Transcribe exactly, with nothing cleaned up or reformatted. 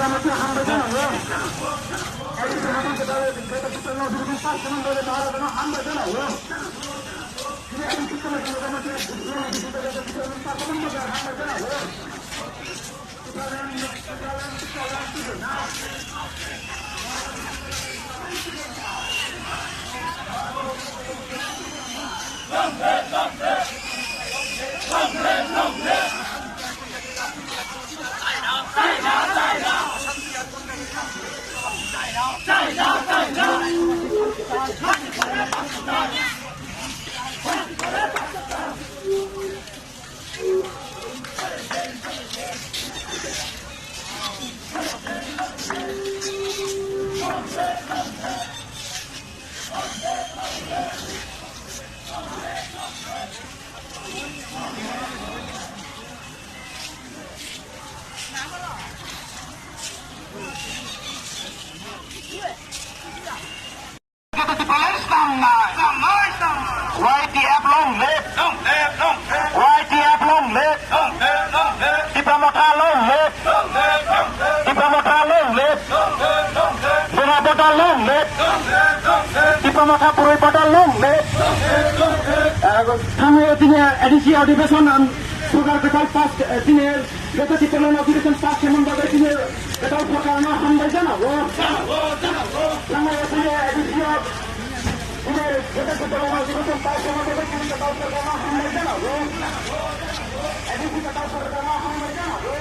Y T F long live! Y T F long live! Tipra Motha long live! Tipra Motha long live! Buma Bota long live! Tipra Motha Burui Bota long live! Thangwi tini A D C adhibeson ang sugar kwtal pass tini Joto Tiprano notification pass khaimani bagwi tini kwtal sorkarno hambai janago. Tamo tini A D C o tini joto Tiprano notification pass khaimani bagwi tini kwtal sorkarno hambai janago. A D C kwtal sorkarno hambai janago.